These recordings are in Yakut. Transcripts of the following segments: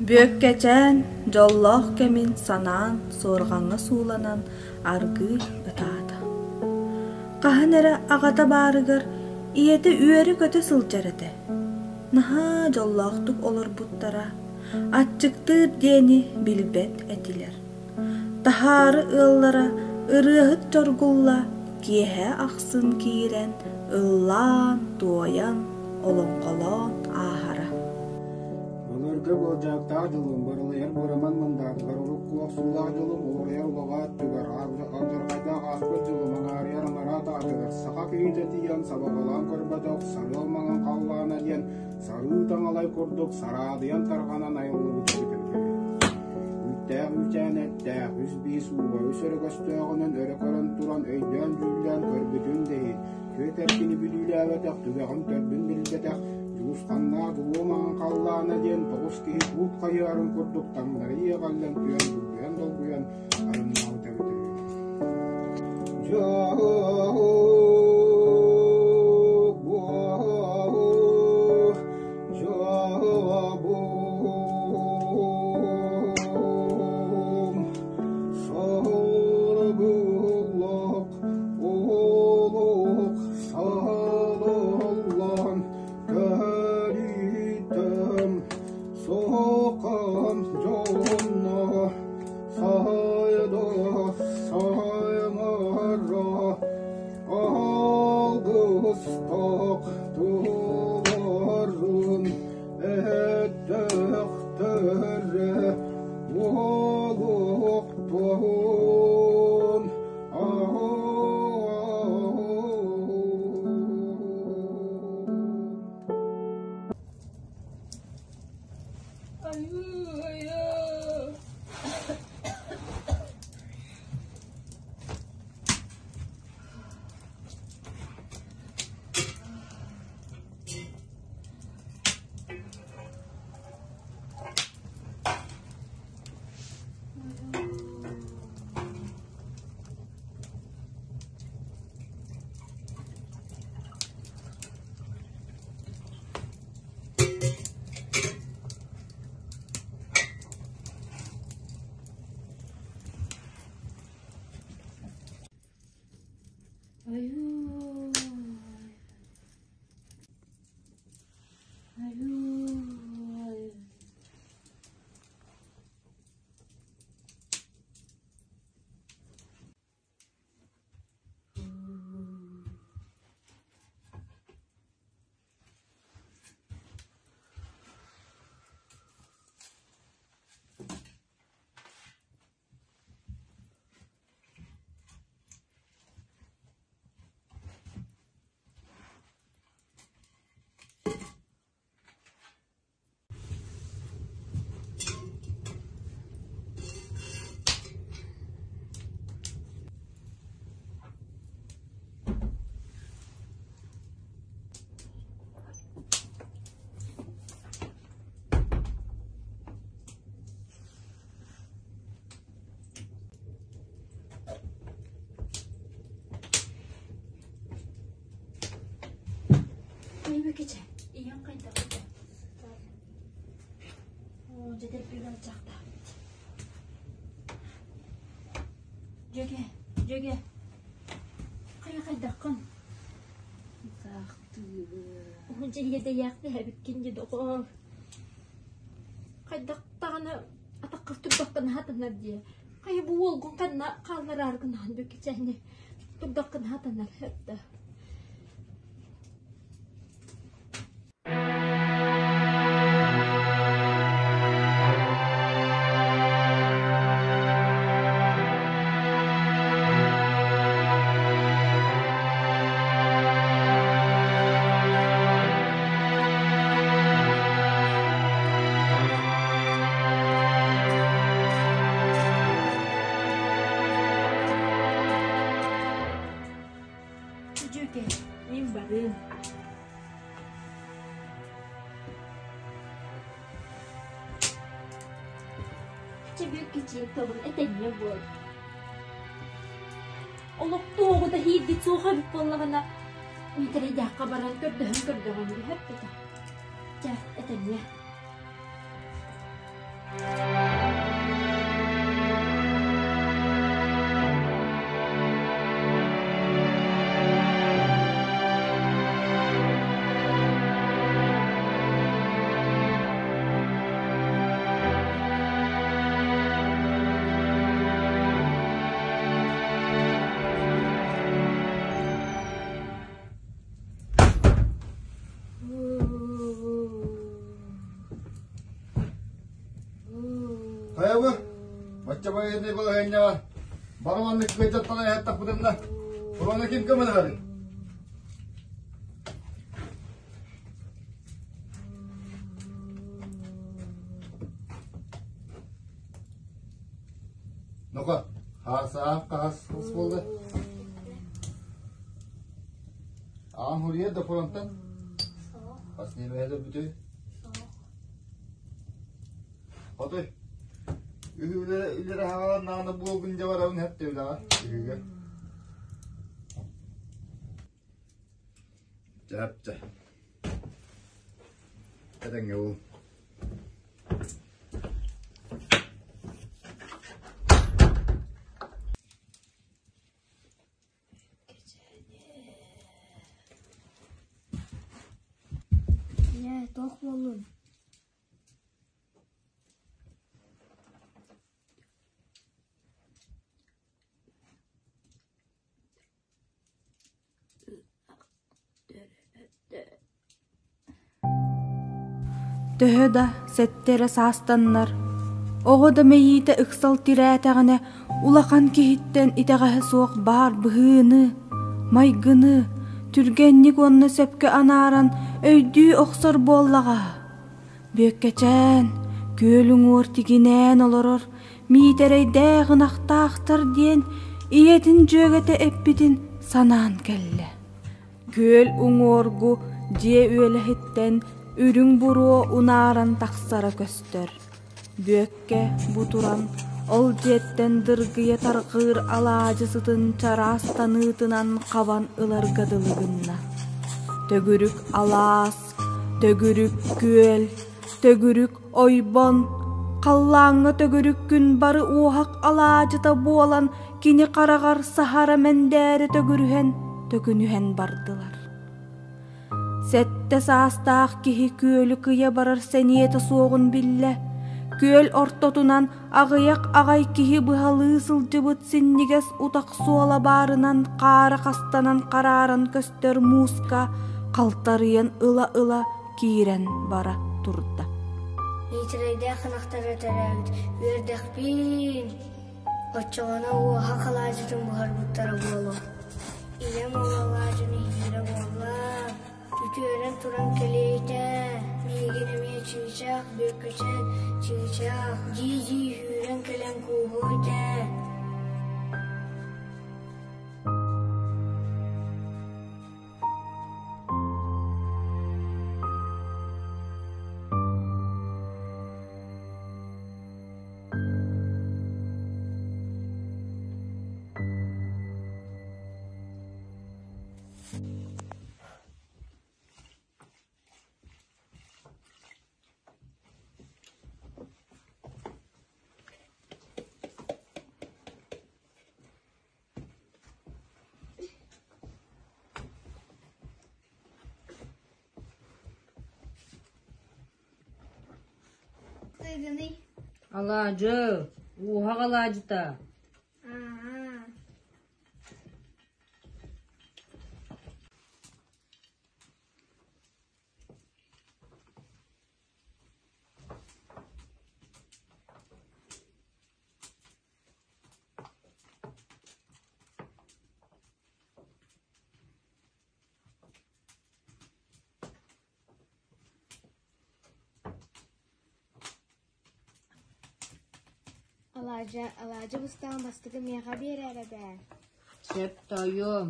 Бүөккэчээн дьоллоох кэмин санаан суорҕаҥҥа сууланан аргыый ытаата. Хаһан эрэ аҕата баарыгар ийэтэ үөрэ-көтө сылдьар этэ. Наһаа дьоллоохтук олорбуттара, аччыктыыр диэни билбэт этилэр. Таһаары ыаллара ырыаһыт Чоргулла киэһэ ахсын киирэн ыллаан-туойан, олоҥхолоон ааһара. Былыргы былдьаһыктаах дьылым, барылыйар быраман мындаатыгар, урукку охсуулаах дьылым, уларыйар улаҕа өттүгэр, алдьархайдаах ааспыт дьылым, аҥаарыйар анараа таатыгар, саха киһитэ тиийэн сабаҕалаан көрбөтөх сарыал маҥан халлаана диэн сарыы таҥалай курдук сараадыйан тарҕанан айыллыбыт эбит үһү. Үүттээх үүтээн эттээх, үс биис ууга үс өрөгөстөөҕүнэн өрө көрөн туран өйдөөн-дьүүллээн көрбүтүн да иһин, түөрт эркини бүдүүлээбэтэх, түгэҕин төрдүн билбэтэх, дьулусханнаах дьулуо маҥан халлаана диэн тоҕус киһи туут хайыһарын курдук таҥнары иэҕэллэн түһэн долгуйан-долгуйан арыннаабыт эбит үһү. Алгыстаах туларын эттэхтэрэ уолуохтуон Айуу, айуу, Айбыкыча, ийэм хайдах этэ? Оо, дьэ дэлби чахтаабыт. Дьөгэ, дьөгэ, хайа хайдаххын? Ытаахтыыбын. Дьэ иэдэйээхтэ эбиккин дии доҕоор. Хайдах даҕаны атаххар турдаххына хатанар дии. Хайа бу уолгун ханна хааллараары гынаҕын Бүкүчээни турдаххына хатанар да. Дьүкэ, мин барыым. Чэ, Бүөккэчиин тылын этэҥҥэ буол. Олох туоҕу да иһиирбит суох эбит буоллаҕына, Миитэрэйдээххэ баран көрдөһөн көрдөҕүм түһэрбитэ. Чэ, этэҥҥэ. Хайабы, бачча байыаннай балаһыанньаҕа бары маннык кыайдаттан айаттахпытына, фрона ким көмөлөһөрүй? Ну-ка, хаасаах хаас буолла. Аан хуруйа да фронтан? Хас немеһэ бүтүй? Хотой, үһүлэрэ үлэрэ хаалан наана буолгун дьэ барабын хэпте үлэҕэ, үһүгэ. Чэ, Этэҥҥэ буол. Ийээ, туох буоллун? Төһө да сэттэ эрэ саастаннар, оҕо да мэйиитэ ыксал тирээтэҕинэ улахан киһиттэн итэҕэһэ суох баар быһыыны, майгыны түргэнник уонна сөпкө анааран өйдүү охсор буоллаҕа. Бүөккэчээн, күөл уҥуор тигинээн олорор Миитэрэйдээх ынахтаахтар диэн ийэтин дьүөгэтэ эппитин санаан кэллэ. Күөл уҥуоргу дьиэ үөлэһиттэн үрүҥ буруо унааран тахсара көстөр. Бүөккэ бу туран ол дьиэттэн дыргыйа тарҕыыр алаадьы сытын чараас таныытынан хабан ыларга дылы гынна. Төгүрүк алаас, төгүрүк күөл, төгүрүк ойбон, халлааҥҥа төгүрүк күн бары уоһах алаадьыта буолан кини хараҕар саһара мэндээрэ төгүрүһэн, төкүнүһэн бардылар. Сэттэ саастаах киһи күөлү кыйа барар сэниэтэ суоҕун биллэ. Күөл ортотунан аҕыйах аҕай киһи быһалыы сылдьыбыт синньигэс утах суола баарынан хаара хастанан харааран көстөр мууска халтарыйан ыла-ыла киирэн бара турда. Миитэрэйдээх ынахтара төрөөбүт үөрдэхпиин. Оччоҕуна уоһа халаадьытын буһарбыттара буолуо. Ийэм ол алаадьыны иһиирэ буолла. Үтүөрэн туран кэлиэйтэ. Миигин эмиэ чыычаах, бүөккэчээн, чыычаах дии-дии сүүрэн кэлэн кууһуо этэ. Алаадьы, ууһах алаадьыта. Алаадьы, алаадьы быстаҕын бастакы миэхэ биэрээр эбээ. Сөп тоойуом.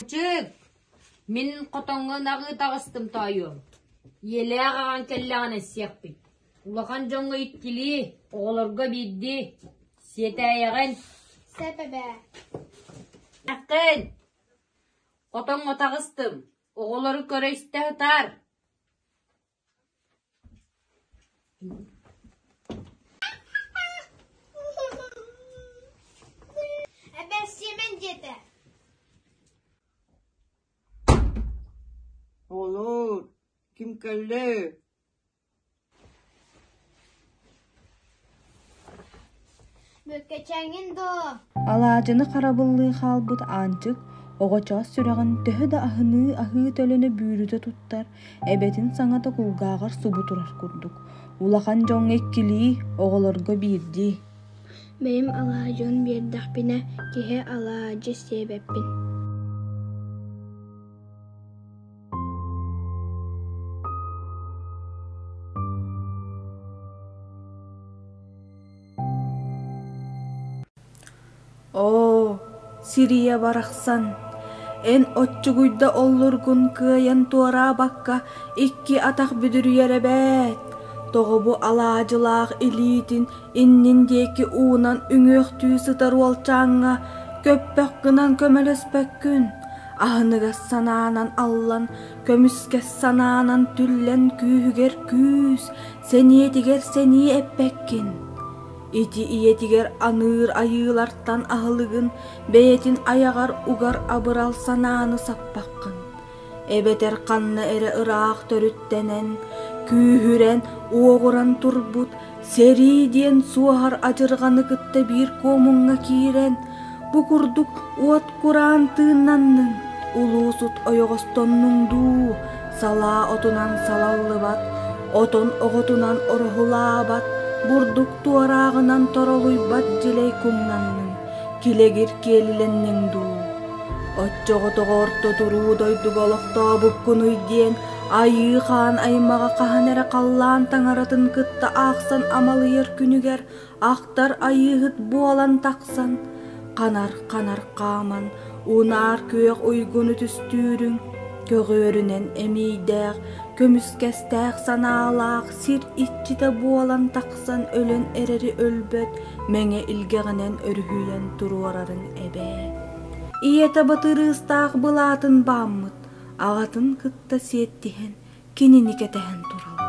Аанчык, мин хотоҥҥо ынаҕыы таҕыстым тоойуом. Ийэлээх аҕаҥ кэллэҕинэ сиэхпит. Улахан дьоҥҥо иккилии, оҕолорго биирдии. Сиэтээйэҕин. Сөп эбээ. Эххин, хотоҥҥо таҕыстым, оҕолору көрө-истэ сытаар. Эбээ Сиэмэн диэтэ. Оҕолоор, ким кэллэ? Бүккэчээҥҥин дуо? Алаадьыны харабыллыы хаалбыт Аанчык оҕочоос сүрэҕин төһө да аһыныы аһыы төлөнө бүүрүтэ туттар, эбэтин саҥата кулгааҕар субу турар курдук. Улахан дьоҥҥо иккилии, оҕолорго биирдии. Бэйэм алаадьыбын биэрдэхпинэ, киһи алаадьы сиэбэппин Оо, Сирийэ барахсан, эн оччугуйда оллургун кыайан туораабакка икки атах бүдүрүйэр эбээт, тоҕо бу алаадьылаах илиитин иннин диэки уунан үҥүөхтүү сытар уолчааҥҥа көппөх гынан көмөлөспөккүн, аһыныгас санаанан аллан, көмүскэс санаанан түллэн күүһүгэр күүс, сэниэтигэр сэниэ эппэккин. Ити ийэтигэр аныыр айыылартан аһылыгын бэйэтин айаҕар угар абырал санааны саппаххын. Эбэтэр ханна эрэ ыраах төрүттэнэн, күүһүрэн, уоҕуран турбут сэрии диэн суоһар адьырҕаны кытта биир куомуҥҥа киирэн, бу курдук уот кураан тыыннанныҥ, улуу сут ойоҕостоннуҥ дуу, салаа отунан салаллыбат, отон оҕотунан ороһулаабат, бурдук туорааҕынан торолуйбат дьилэй кумнанныҥ, килэгир киэлилэнниҥ дуу? Оччоҕо тоҕо орто туруу дойдуга олохтообуккунуй диэн Айыы хаан аймаҕа хаһан эрэ халлаан таҥаратын кытта аахсан амалыйар күнүгэр ахтар айыыһыт буолан тахсан, ханар-ханар хааман, унаар күөх уйгуну түстүүрүҥ, көҕүөрүнэн эмиийдээх, көмүскэстээх санаалаах сир иччитэ буолан тахсан өлөн эрэри өлбөт мэҥэ илгэҕинэн өрүһүйэн туруорарыҥ эбээт. Ийэтэ батырыыстаах былаатын бааммыт, аҕатын кытта сиэттиһэн кинини кэтэһэн тураллар.